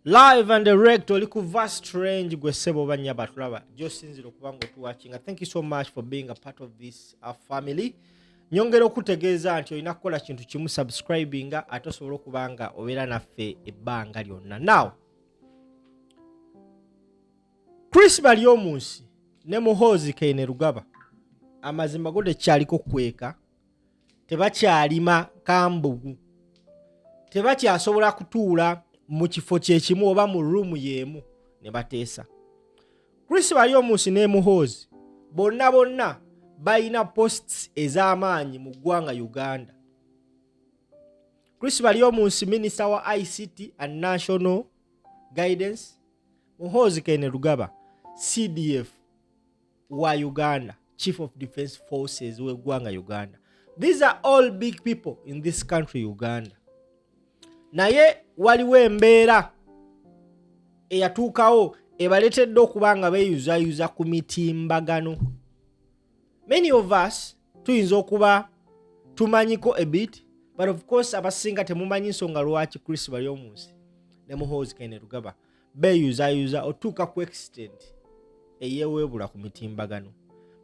Live and direct oli ku Vast Range gwe ssebo oba nnyabo atulaba gy'osinzira okuba ng'otuwakinga. Thank you so much for being a part of this family. Nyongera okutegeeza nti olina kukola kintu kimu, subscribinga ate osobole okuba nga obeera naffe ebbanga lyonna. Now Chris Baryomunsi ne Muhoozi Kainerugaba amazima go tekyaliko kweka, tebakyalima kambugu, tebakyasobola kutuula mu kifo kyekimu oba mu ruumu y'emu ne bateesa. Chris Baryomunsi ne Muhoozi bonna bonna balina posts ez'amaanyi mu ggwanga Uganda. Chris Baryomunsi minisita wa ICT and National Guidance, Muhoozi Kainerugaba CDF wa Uganda, Chief of Defense Forces w'eggwanga Uganda. These are all big people in this country Uganda. Naye waliwo embeera eyatuukawo ebaleetedde okuba nga beeyuzayuza ku mitimbagano. Many of us tuyinza okuba tumanyiko a bit, but of course abasinga temumanyi nsonga lwaki Chris Baryomunsi ne Muhoozi Kainerugaba beeyuzayuza otuuka ku extent eyeweebula ku mitimbagano.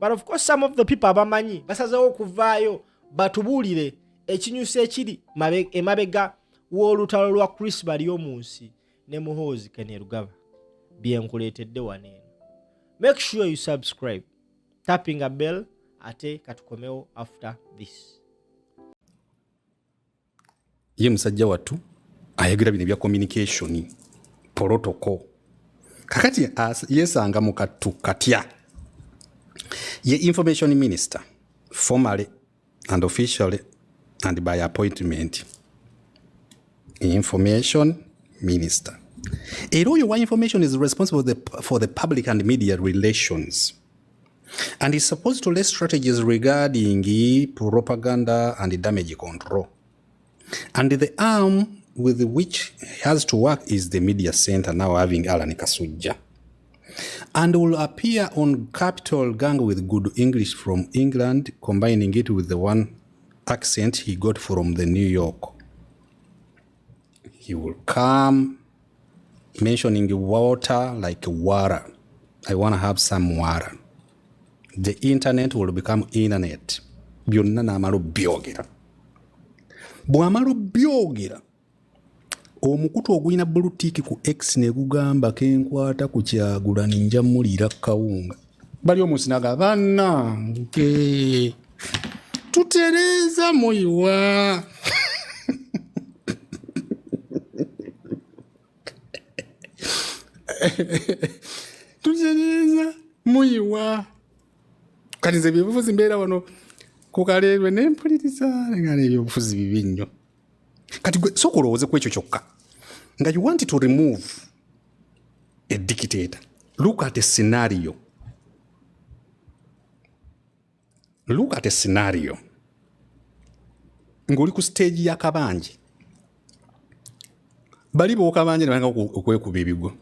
But of course some of the people abamanyi basazeewo okuvaayo batubuulire ekinyusi ekiri emabega w'olutalo lwa Chris Baryomunsi ne Muhoozi Kainerugaba byenkuleetedde wano eno. Make sure you subscribe, tapping a bell, ate katukomewo after this. Ye musajja wattu ayogera bino ebya communication protocol, kakati yesanga mu kattu katya. Ye information minister formally and officially and by appointment, information minister. Era oyo wa information is responsible for the public and media relations and is supposed to lay strategies regarding propaganda and damage control. And the arm with which he has to work is the media center, now having Alan Kasujja. And will appear on Capital Gang with good English from England, combining it with the one accent he got from the New York. He will come mentioning water like water. I want to have some water. The internet will become internet. Byonna n'amala obyogera. Bw'amala obyogera, omukutu ogulina bulutiiki ku X ne gugamba kenkwata ku Kyagulanyi nja muliira kawunga. Bali omunsi naga bannange tutereeza muyiwa. Tutereeza muyiwa. Kati nze ebyobufuzi mbeera wano ku Kaleerwe ne mpuliriza nga ebyobufuzi bibi nnyo. Kati gwe sooka olowooze ku ekyo kyokka nga you want to remove a dictator. Look at a scenario. Look at a scenario ng'oli ku stage ya kabanje, bali b'okabanje ne balanga okwekuba ebigwo.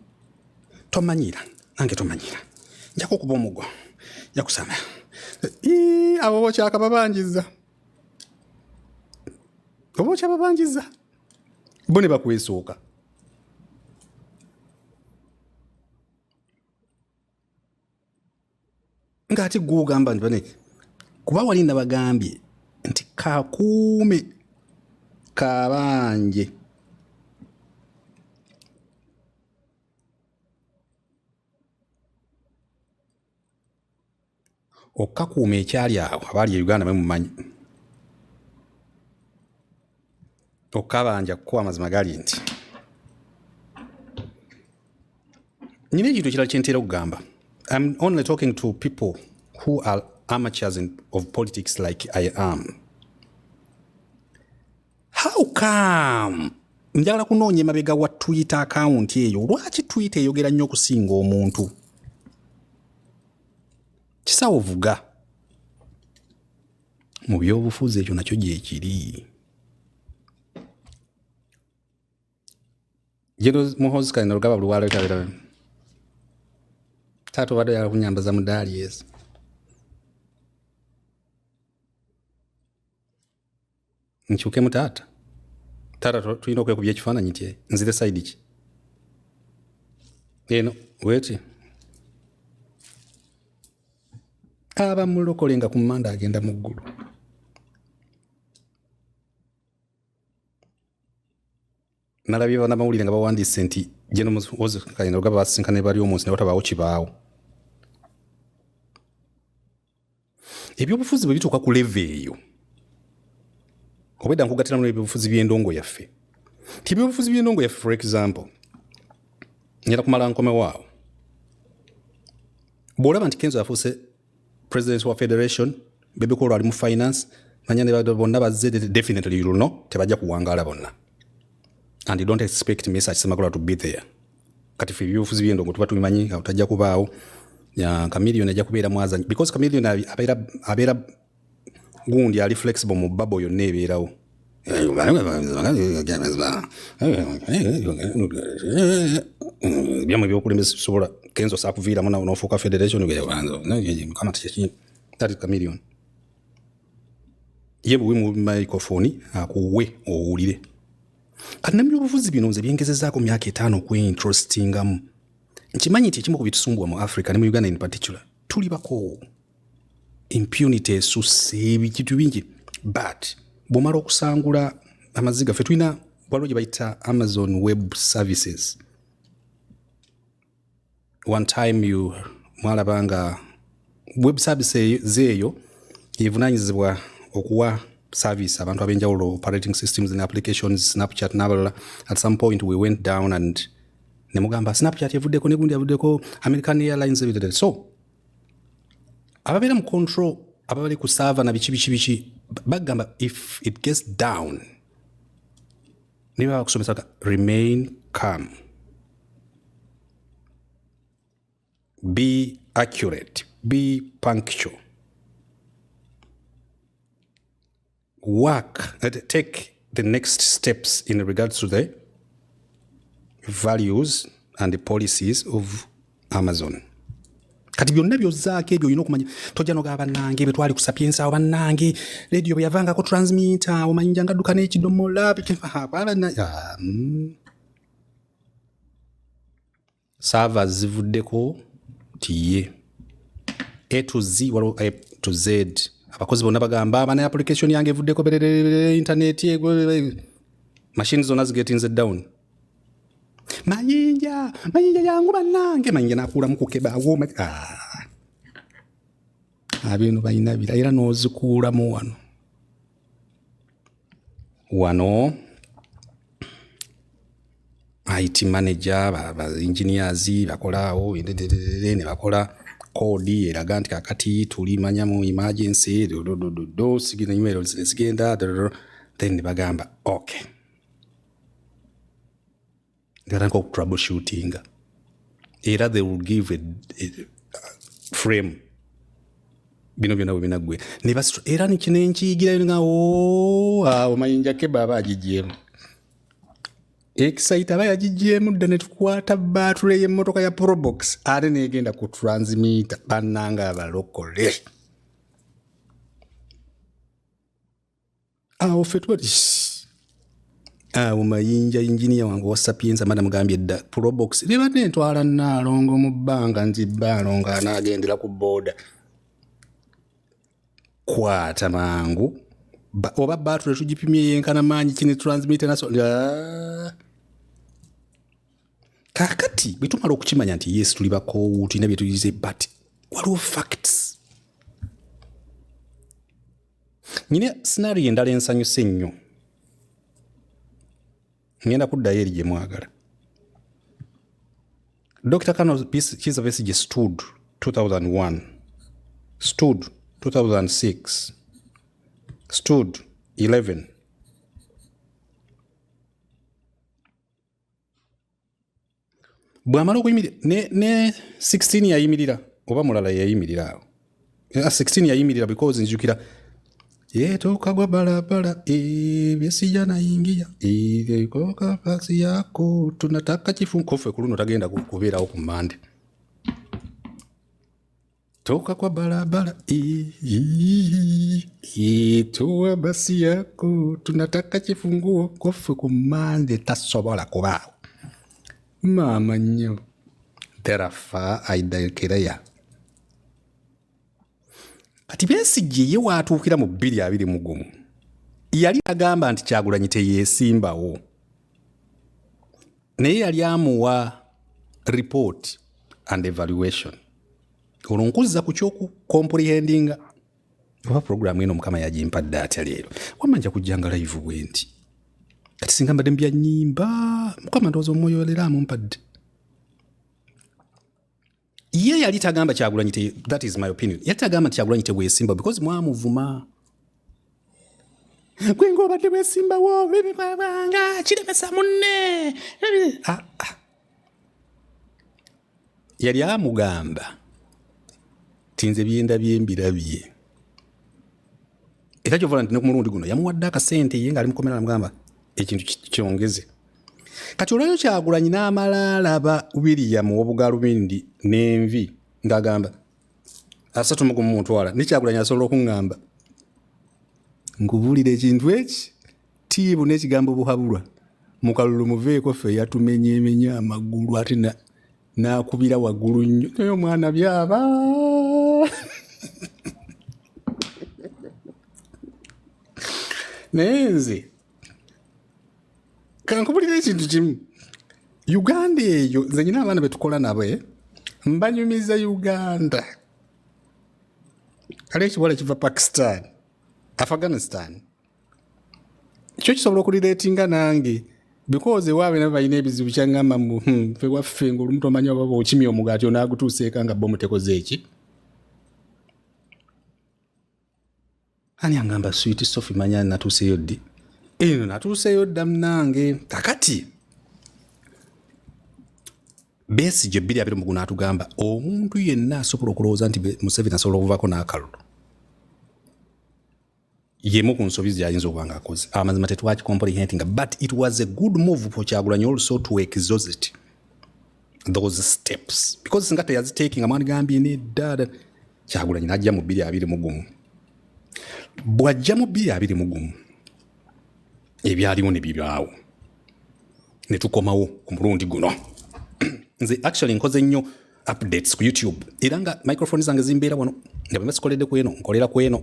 Tomanyira nange tomanyira, nja kukuba omuggo, nja kusama. Abo bokyakababanjiza oba okyababanjiza bo ne bakwesooka. Ng'ate gwe ogamba nti bane, kuba wali nabagambye nti kakuume kabanje okukakuuma ekyali awo abaali e Uganda mwe mumanyi okukabanja kukuwa amazima gali nti nyina ekintu ekirala kyentera okugamba. I'm only talking to people who are amateurs of politics like I am. How come njagala kunoonya emabega wa Twitter account eyo? Lwaki Twitter eyogera nnyo okusinga omuntu? Kisawo vuga mu byobufuzi ekyo nakyo gyekiri. General Muhoozi Kainerugaba buli waleeta taata obadde oyagala kunyambaza mudaali ezo. Nkyukemu taata. Taata tulina okwekubya ekifaananyi nti nzire side ki? Eno weti aba mulokole nga ku manda agenda mu ggulu. Nalabye bannamawulire nga bawandiise nti General Muhoozi Kainerugaba basisinkana ne Baryomunsi ne watabaawo kibaawo. Ebyobufuzi bwe bituuka ku level eyo, obwedda nkugattiramu n'ebyobufuzi by'endongo yaffe, nti ebyobufuzi by'endongo yaffe, for example, ngenda kumala nkomewo awo, bw'olaba nti Kenzo afuuse president wa federation, Bebe Cool ali mu finance, manya ne bonna bazze, definitely you know tebajja kuwangaala bonna, and you don't expect Mesach Semakula to be there. Kati ffe ebyobufuzi by'endongo tuba tubimanyi nga tajja kubaawo. Chameleone ajja kubeera mwazanyi because Chameleone abeera gundi ali flexible mu babo yonna ebeerawo. Byamwe ebyokulembesa bisobola Kenzo saakuviiramu n'ofuuka federation. That is Chameleone. Ye buwi mu microphone akuwe owulire. Kati nebyobufuzi bino nze byengezezaako myaka 5 okweinterestingamu. Nkimanyi nti ekimu ku bitusumbuwa mu Africa ne mu Uganda in particular, tuli bakoowu, impunity esusse, ebintu bingi, but bw'omala okusangula amaziga, ffe tulina waliwo gye bayita Amazon Web Services. One time you mwalaba nga web service zeeyo evunaanyizibwa okuwa service abantu ab'enjawulo, operating systems and applications, Snapchat n'abalala. At some point we went down and ne mugamba Snapchat evuddeko, negundi evuddeko, American Airlines ebirala. So ababeera mu control, ababali ku server na biki biki biki, bagamba if it gets down, ne baba bakusomesa remain calm, be accurate, be punctual, work, take the next steps in regards to the values and the policies of Amazon. Kati byonna byozzaako ebyo olina okumanya, tojja nogaba bannange bwe twali ku Sapienza awo, bannange radio bwe yavangako transmitter, omanyi nga dduka n'ekidomola. Server zivuddeko tiye A to Z, waliwo A to Z. Abakozi bonna bagamba bana application yange evuddeko, internet machine zonna zigetinze down. Mayinja, Mayinja yangu bannange, Mayinja nakuulamu kukebaawo. Ah. Abeno balina bira era n'ozikuulamu wano wano IT manager, ba engineers bakola awo ne bakola code eraga nti kakati tuli manya mu emergency do sigina email zigenda, then ne bagamba okay, batandika okutroubleshootinga era they will give a frame bino byonna bwe binaggwe era kino enkiyigirayo nga awo Mayinja keba aba agigyemu, Excite aba yagigyemu dda, ne tukwata baatule y'emmotoka ya Probox ate negenda ku transmitter. Bannanga abalokole awo ffe tuba awo. Mayinja engineer wange wa Sapienza mada mugambye dda Probox nebadde ntwala Naalongo mu bbanga nti Baalongo anaagendera ku booda, kwata mangu oba baatule tugipimye yenkana maanyi kini transmitter naso. Kaakati bwe tumala okukimanya nti yes, tuli bakoowu, tulina bye tuyize, but waliwo facts. Nyina scenario endala ensanyusa ennyo, ngenda kuddayo eri gye mwagala. Dr. Colonel Kizza Besigye stood 2001, stood 2006, stood 11. Bw'amala okuyimirira ne 16 yayimirira oba mulala yayimirira awo. 16 yayimirira because nzijukira yetoka gwa barabara Besigye anaingia koka pasi yako tunataka kifungo. Ffe ku luno tagenda kubeerawo ku Mande. Toka kwa barabara, toa basi yako tunataka kifunguo. Koffe ku Mande tasobola kubaawo maama nnyo. Therefore, I declare. Kati Besigye ye waatuukira mu 2021 yali agamba nti Kyagulanyi teyeesimbawo, naye yali amuwa report and evaluation. Olwo nkuzza ku ky'okucomprehendinga oba programu eno Mukama yagimpadde atya leero. Wamma nja kujjanga live bwe nti kati singa mbadde mu bya nnyimba, Mukama ndowooza omwoyo leero amumpadde. Ye yali tagamba Kyagulanyi te, that is my opinion, yali tagamba nti Kyagulanyi teweesimba because mwamuvuma gwe ng'obadde weesimbawo bibibwanga kiremesa munne. Ah, ah. Yali amugamba ti nze byendabye mbirabye, era kyovola nti ne ku mulundi guno yamuwadde akasente ye ng'ali mukomera, namugamba ekintu kyongeze. Kati olwayo Kyagulanyi n'amala alaba William w'obugalubindi n'envi ng'agamba 31 mutwala ne Kyagulanyi asobola okuŋŋamba nkubuulira ekintu eki tiibu n'ekigambo buhabulwa mu kalulu muveeko ffe yatumenyemenye amagulu ate n'akubira waggulu nnyo naye omwana byaba. Naye nze kankubulira ekintu kimu, Uganda eyo nze nyina abaana betukola nabo mbanyumiza Uganda. Kale ekiwala kiva Pakistan, Afghanistan, kyo kisobola okurelatinga nange because ewaabwe nabo balina ebizibu. Kyaŋŋamba mbu ffe waffe ng'olumu tomanyi oba okimya omugaati onaagutuusa eka nga bomu tekoze eki. Ani angamba Sweet Sophie manya natuuseyo ddi? Eno natuuseyo dda munange. Kakati Besigye 2021 atugamba omuntu yenna asobola okulowooza nti Museveni asobola okuvaako n'akalulu yemu ku nsobi gyayinza okuba nga akoze. Amazima tetwakicomprehendinga, but it was a good move for Kyagulanyi also to exhaust those steps, because singa teyazitakinga mwandigambye nedda. Kyagulanyi n'ajja mu 2021. Bw'ajja mu 2021 ebyaliwo ne bibaawo ne tukomawo ku mulundi guno. Nze actually nkoze nnyo updates ku YouTube, era nga microphone zange zimbeera wano nga bwe zikoledde ku eno, nkolera ku eno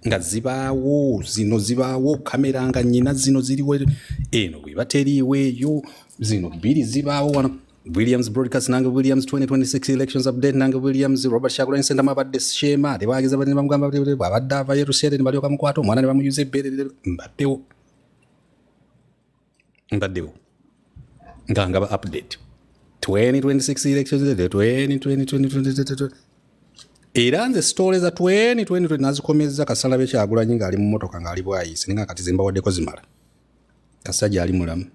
nga zibaawo, zino zibaawo, kamera nga nyina zino ziriwo, eno bweba teriiwo eyo, zino bbiri zibaawo wano. Williams Broadcast nange Williams, 2026 elections update nange Williams. Robert Kyagulanyi Ssentamu abadde Sheema tebageza ne bamugamba bw'abadde avayo Rusere ne balyoka mukwata omwana ne bamuyuza ebbeere. Mbaddewo, mbaddewo nga ngaba update 2026 elections 2020. Era nze story za 2020 nazikomezza Kasalabe Kyagulanyi ng'ali mu mmotoka ng'ali bwayise, ninga kati zembawaddeko zimala. Kasajja ali mulamu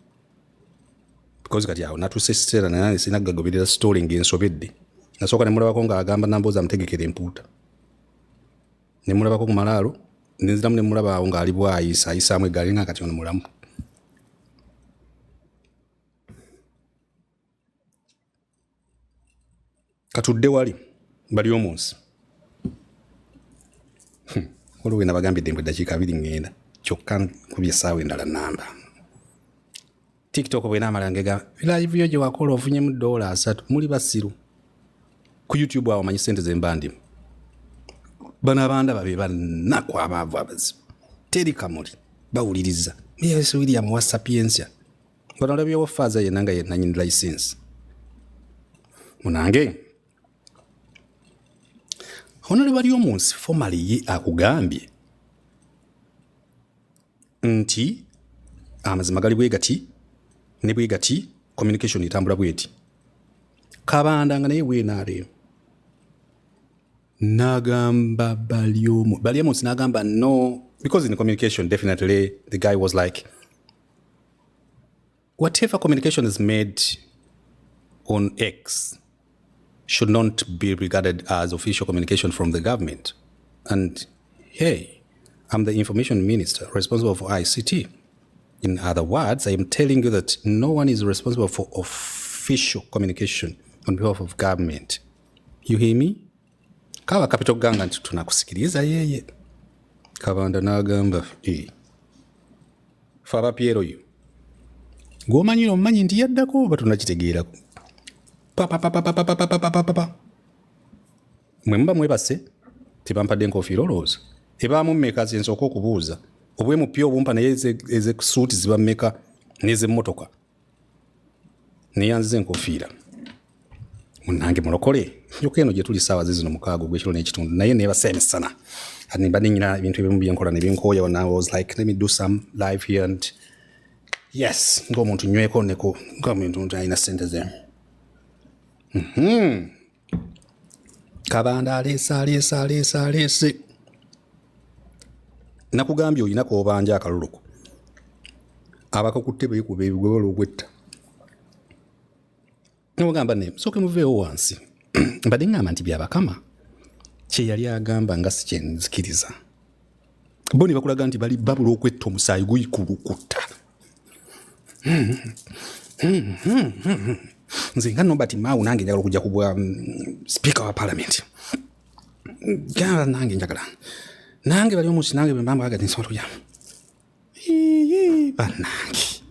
because kati awo natuuse ekiseera naye sina gagoberera story ng'ensobedde. Nasooka ne mulabako ng'agamba Namboozi amutegekera empuuta, ne mulabako ku malaalo, nenziramu ne mulaba awo ng'ali bwayisa ayisaamu eggaali nga kati ono mulamu. Katudde wali bali omunsi. Waliwo nabagambidde mbu eddakiika 20 ŋŋenda, kyokka nkubye essaawa endala namba. TikTok bwenaamala ngega live yo gye wakola ofunyemu $30. Muli basiru. Ku YouTube awo manyi sente zemba ndimu. Bano abandaba be bannaku abaavu abazibu, teri kamuli bawuliriza. Yes, William wa Sapientia bano olabyewo faaza yenna nga yenanyini license munange. Honorable Baryomunsi formally ye akugambye nti amazima gali bwe gati ne bwe gati, communication etambula bweti. Kabanda nga naye bwenarem n'agamba Baryomunsi n'agamba no, because in communication definitely the guy was like, whatever communication is made on X should not be regarded as official communication from the government. And hey, I'm the information minister responsible for ICT. In other words, I am telling you that no one is responsible for official communication on behalf of government. You hear me? Kaba Capital Gang nti tunakusikiliza yeye. Kabanda n'agamba, eh. Faba Piero yo. Gw'omanyi omumanyi nti yaddako oba tunakitegeerako. Papapapapapapapapa. Mwe muba mwebase tebampadde enkofiira olowooza ebaamu mmeka? Ze nsooka okubuuza obwemupya obumpa naye ez'esuuti ziba mmeka n'ez'emmotoka neyanziza enkofiira munange mulokole njoka eno gyetuli saawa zizino 6 ogwekiro n'ekitundu naye nebasa emisana and mbadde nyina ebintu ebimu byenkola nebinkooya. I was like, let me do some live here and yes, ng'omuntu nyweko neko ng'omuntu alina sente ze. Kabanda aleese aleese aleese aleese. Nakugambye olina kobanja akaluluko abakakutte beekuba ebigwe olwokwetta nogamba ne sooke muveewo wansi. Mbadde ŋŋamba nti Byabakama kye yali agamba nga si kyenzikiriza bo ne bakulaga nti bali babula okwetta omusaayi guyikulukuta. Nze nga Norbert Mao nange njagala okujja ku bwa speaker wa parliament. Gamba nange njagala nange bali omusi nange bwe mbamba agati nsobola kujja. Bannange,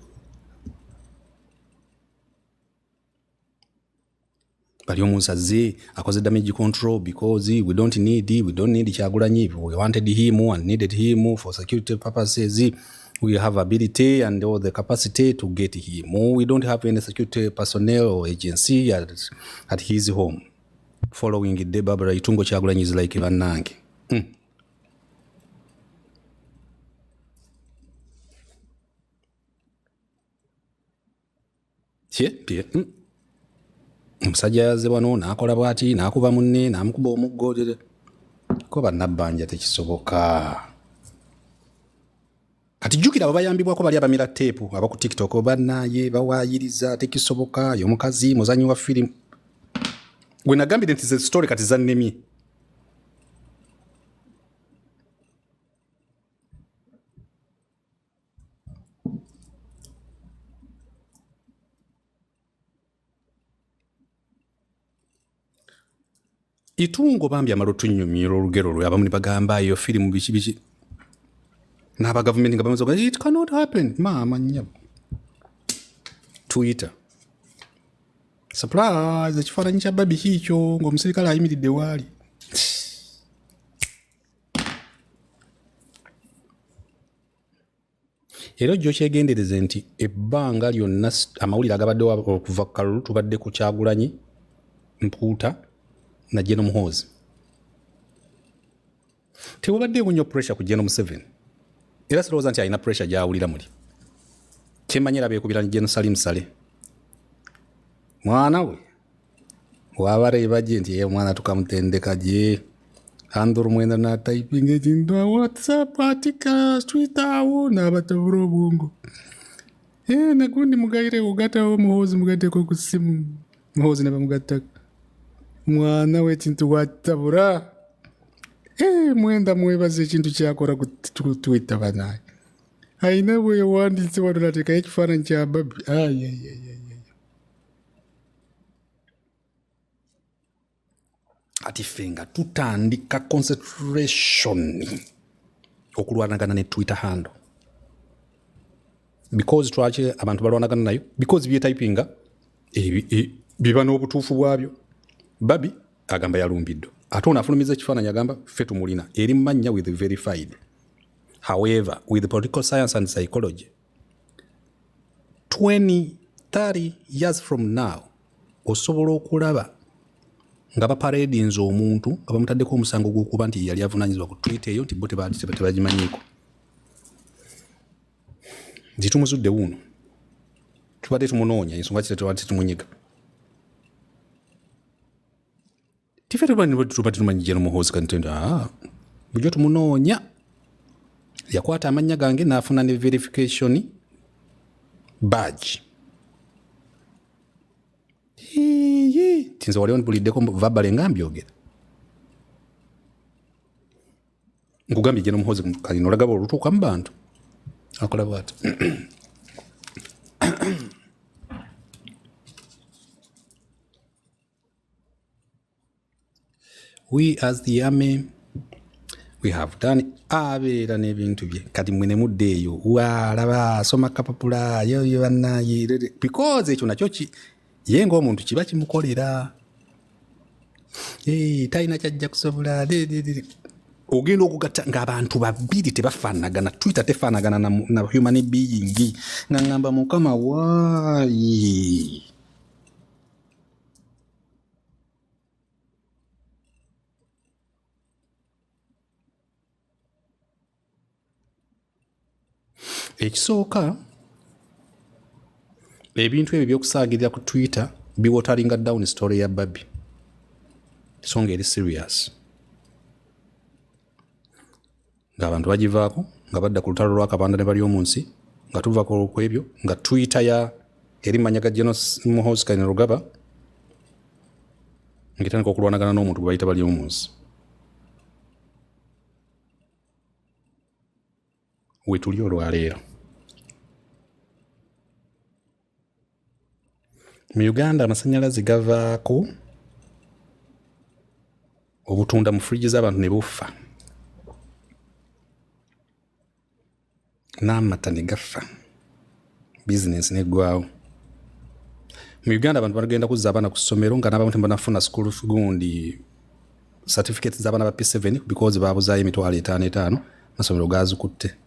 bali omunsaze akoze damage control because we don't need Kyagulanyi. We wanted him and needed him for security purposes. We have ability and all the capacity to get him. We don't have any security personnel or agency at his home. Following the Barbara Itungo Kyagulanyi is like bannange. Tye tye. Omusajja yazze wano n'akola bw'ati n'akuba munne n'amukuba omuggo ko bannabbanja tekisoboka. Kati jjukira abo bayambibwako bali abamira teepu aba ku TikTok bannaye bawaayiriza tekisoboka ye omukazi muzanyi wa firimu gwe nagambire nti ze story kati zannemye. Itungo bambi amala otunyumira olugero lwe abamu ne bagamba eyo firimu biki biki n'abagavumenti nga bamaze okuga, it cannot happen. Maama nnyabo, Twitter surprise, ekifaananyi kya Barbie kiikyo ng'omusirikale ayimiridde waali. Era ojja okyegendereze nti ebbanga lyonna amawulire agabaddewo okuva ku kalulu tubadde ku Kyagulanyi, Mpuuta na Gen Muhoozi. Tewabaddeewo nnyo pressure ku Gen Museveni era sirowooza nti alina pressure gy'awulira muli kyemmanyi era beekubira ne Gen Salim Saleh mwana we wabareba gye nti ye omwana tukamutendeka gye Andrew Mwenda n'atayipinga ekintu a WhatsApp atika Twitter awo n'abatabula obwongo. Eh, nagundi mugayire ogatawo Muhoozi mugatteko ku ssimu Muhoozi ne bamugattako mwana we ekintu watabula. Eh, Mwenda mwebaza ekintu kyakola ku Twitter banaye ayina bwe yawandiise wano nateekayo ekifaananyi kya Barbie. Ai, ai, ai, ai, ai. Kati ffe nga tutandika concentration okulwanagana ne Twitter handle because twaki abantu balwanagana nayo because byetypinga biba n'obutuufu bwabyo. Barbie agamba yalumbiddwa ate ono afulumiza ekifaananyi agamba ffe tumulina eri mu mannya with verified. However, with political science and psychology, 20 30 years from now osobola okulaba nga baparadinze omuntu nga bamutaddeko omusango gw'okuba nti yali avunaanyizibwa ku Twitter eyo nti bo tebagimanyiiko nti tumuzudde wuuno tubadde tumunoonya ensonga ki tebadde tumunyiga tife tuba tumanyi Gen Muhoozi kanitenda bulijjo tumunoonya yakwata amannya gange n'afuna ne verification badge. Tinze waliwo mpuliddeko verbal nga mbyogera nkugambye Gen Muhoozi kalina olagaba olutuuka mu bantu akola bwati. We as the army, we have done abeera n'ebintu bye kati mwe ne mudda eyo walaba asoma kapapula yoyo bannaye because ekyo nakyo ki Ye ng'omuntu kiba kimukolera. Talina kyajja kusobola. Ogenda okugatta ng'abantu babiri tebafaanagana, Twitter tefaanagana na human being. Nga ngamba Mukama waayi. Ekisooka, ebintu ebyo by'okusaagirira ku Twitter biwateringa down story ya Barbie. So nga eri serious. Ng'abantu bagivaako, nga badda ku lutalo lwa Kabanda ne bali omu nsi, nga tuva ku ebyo, nga Twitter ya eri manya ga General Muhoozi Kainerugaba ng'etandika okulwanagana n'omuntu gwe bayita bali omu nsi. We tuli olwaleero. Mu Uganda amasannyalaze gavaako obutunda mu fridge z'abantu ne bufa, n'amata ne gafa, bizinensi n'eggwawo. Mu Uganda abantu bagenda kuzza abaana ku ssomero nga n'abamu tebannafuna school gundi certificates z'abaana ba P7 because baabuzaayo emitwalo etaano etaano, amasomero gaazikutte.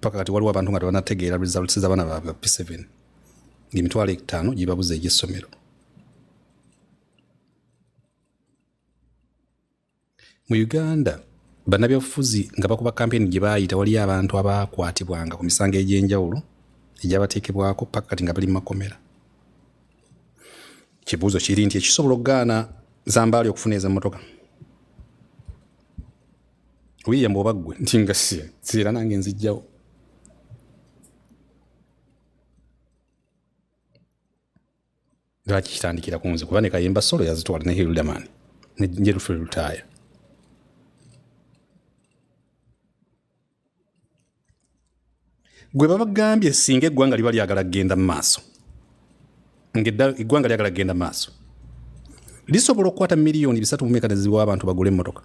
Paka kati waliwo abantu nga tebannategeera results z'abaana ba P7, ng'emitwalo etaano gibabuza egy'essomero. Mu Uganda bannabyabufuzi nga bakuba campaign gye baayita, waliyo abantu abaakwatibwanga ku misango egy'enjawulo egyabateekebwako paka kati nga bali mu makomera. Kibuuzo kiri nti ekisobola okugaana Zambaali okufuna ez'emmotoka? William oba ggwe nti nga si era nange nzijjawo. Lwaki kitandikira ku nze? Kuba ne Kayemba Solo yazitwala ne Hilderman ne Geoffrey Lutaaya. Gwe babagambye singa eggwanga liba lyagala kugenda mu maaso, ng'eggwanga lyagala kugenda mu maaso, lisobola okukwata miliyoni bisatu mu meka ne ziwa abantu bagule emmotoka.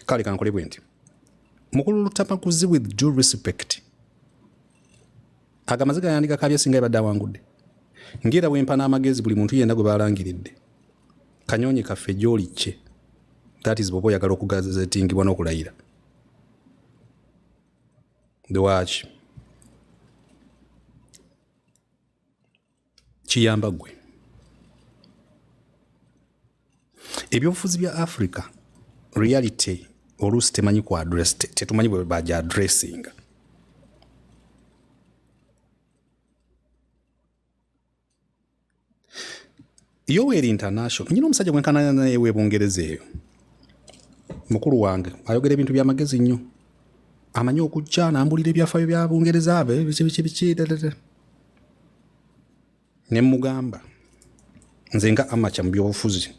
Kale kankole bwe nti, Mukulu Lutamaguzi, with due respect, ago amaziga yandigakaabye singa yabadde awangudde. Ng'era bwe mpa n'amagezi buli muntu yenna gwe balangiridde, kanyonyi kaffe gy'oli kye, that is bw'oba oyagala okugazetingibwa n'okulayira. Lwaki kiyamba ggwe? Ebyobufuzi bya Africa reality oluusi temanyi ku address, tetumanyi bwe baja addressinga. Yoweri International, nyina omusajja gwenkana naye w'e Bungereza eyo, mukulu wange, ayogera ebintu by'amagezi nnyo, amanyi okujja nambulira ebyafaayo bya Bungereza biki biki biki dadada. Ne mugamba nze nga amateur mu byobufuzi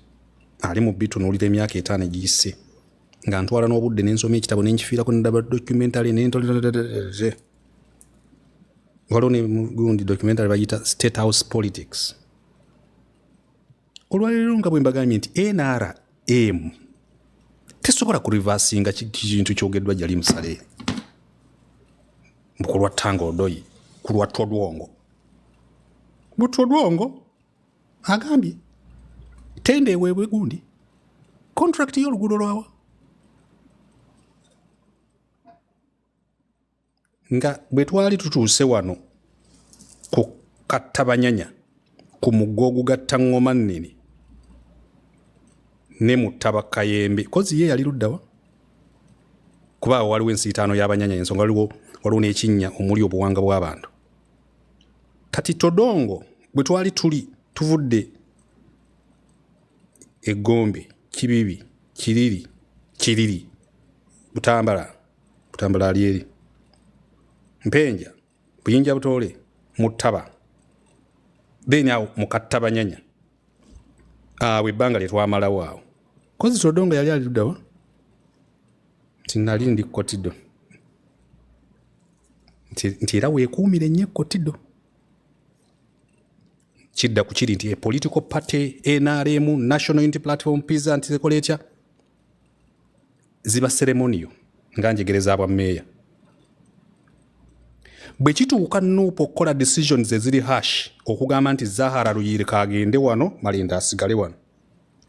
ali mu bitunuulira emyaka 50 egiyise, nga ntwala n'obudde n'ensoma ekitabo nenkifiirako, ndaba documentary nentole, waliwo ne gundi documentary bagiyita State House Politics. Olwaleero nga bwe mbagambye nti NRM tesobola kureversinga kintu kyogeddwa Jali Musale ku lwa Tanga Odoi, ku lwa Todwongo. Butodwongo agambye tender eweebwe gundi contract y'oluguudo lwawa nga bwe twali tutuuse wano ku Kattabanyanya ku mugga ogugatta Ŋŋoma Nnene ne Muttaba Kayembe, kozi ye yali luddawa kuba awo waliwo ensiitaano y'Abanyanya, ensonga waliwo n'ekinnya omuli obuwanga bw'abantu. Kati Todongo bwe twali tuli tuvudde Eggombe, Kibibi, Kiriri, Kiriri, Butambala, Butambala ali eri Mpenja, Buyinja, Butoole, Muttaba, then awo Mukattabanyanya, awo ebbanga lye twamalawo awo. Kozi Todongo yali ali luddawa? Nti nali ndi Kotido, nti era weekuumire nnyo Kotido. Kidda ku kiri nti a political party NRM, National Unity Platform, PISA, nti zekola etya, ziba ceremonial nga njegereza bwa mmeeya. Bwe kituuka NUP okukola decisions eziri harsh, okugamba nti Zahara Luyirika agende wano, Malende asigale wano,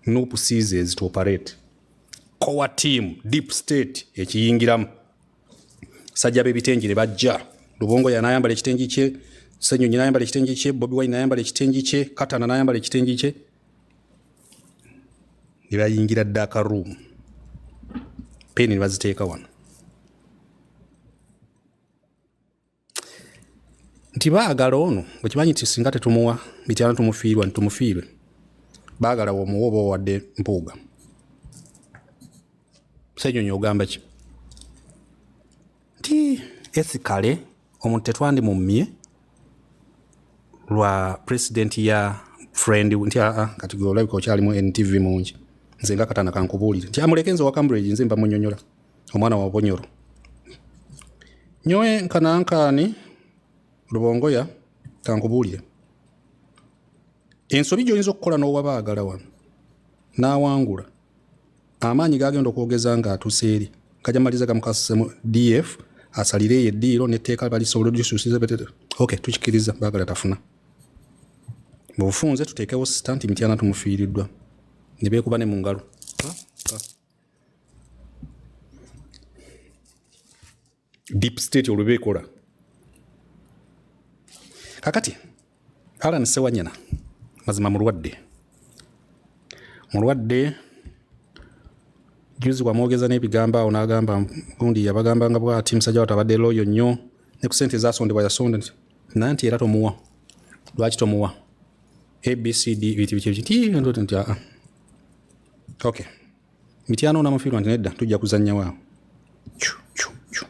NUP ceases to operate. Core team, deep state ekiyingiramu, sajja b'ebitengi ne bajja. Lubongoya n'ayambala ekitengi kye, Ssenyonyi n'ayambala ekitengi kye, Bobi Wine n'ayambala ekitengi kye, Katana n'ayambala ekitengi kye, ne bayingira dark room, peni ne baziteeka wano nti baagala ono bwekimanyi nti singa tetumuwa Mityana tumufiirwa, nti tumufiirwe. Baagala womuwa oba owadde Mpuuga. Ssenyonyi ogamba ki? Nti ethically omuntu tetwandimummye lwa president ya friend, nti aa, kati gwe olabika okyalimu NTV mungi. Nze nga Katana kankubuulire nti amuleke, nze wa Cambridge, nze mba munyonyola omwana wa Bonyoro nyowe nkanankaani. Lubongoya, kankubuulire ensobi gy'oyinza okukola n'owabaagala wano n'awangula amaanyi gagenda okwogeza ng'atuuse eri gajja maliza gamukasemu DF asalire eyo eddiiro netteeka balisobola odisusiza. Ok, tukikiriza, baagala tafuna mu bufunze, tuteekewo sita nti Mityana tumufiiriddwa, ne beekuba ne mu ngalo. Deep state olwo ekola. Kakati Alan Sewanyana mazima mulwadde, mulwadde. Juzi wamwogeza n'ebigambo awo n'agamba gundi yabagambanga bwati, musajja watu abadde loyal nnyo ne ku sente ezasondebwa yasonda, naye nti era tomuwa. Lwaki tomuwa ABCD biti biti biti nti aa, okay, Mityana onamufiirwa, nti nedda, tujja kuzannyawo awo. Chu, chu, chu.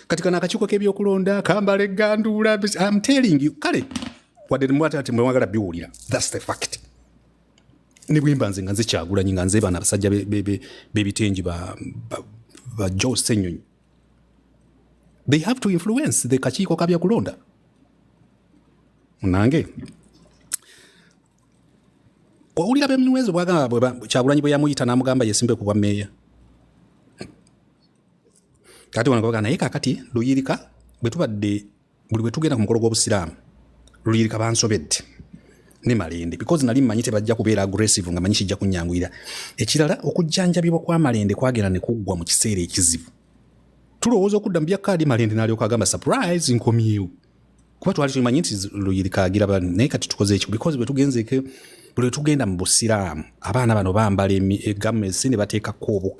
Kati kano akakiiko k'ebyokulonda kambala egganduula. I'm telling you, kale wadde mwate ati mwagala biwulira, that's the fact. Ne bwemba nze nga nze Kyagulanyi, nga nze bano abasajja b'ebitengi ba Joe Ssenyonyi, they have to influence the kakiiko ka byakulonda. Nange owulira Bemniwezo bwagamba Kyagulanyi bwe yamuyita n'amugamba yesimbe ku bwa meeya. Kati wano baga naye kakati Luyirika bwe tubadde buli bwe tugenda ku mukolo gw'obusiraamu, Luyirika bansobedde ne Malende because nali mmanyi tebajja kubeera aggressive, nga manyi kijja kunnyanguyira. Ekirala, okujjanjabibwa kwa Malende kwagenda ne kuggwa mu kiseera ekizibu. Tulowooza okudda mu bya kaadi, Malende n'alyoka agamba, "Surprise, nkomyewo," kuba twali tumanyi nti Luyirika agira. Naye kati tukoze ekyo because bwe tugenzeeko, buli lwe tugenda mu busiraamu, abaana bano bambala egamesi ne bateekako obuka.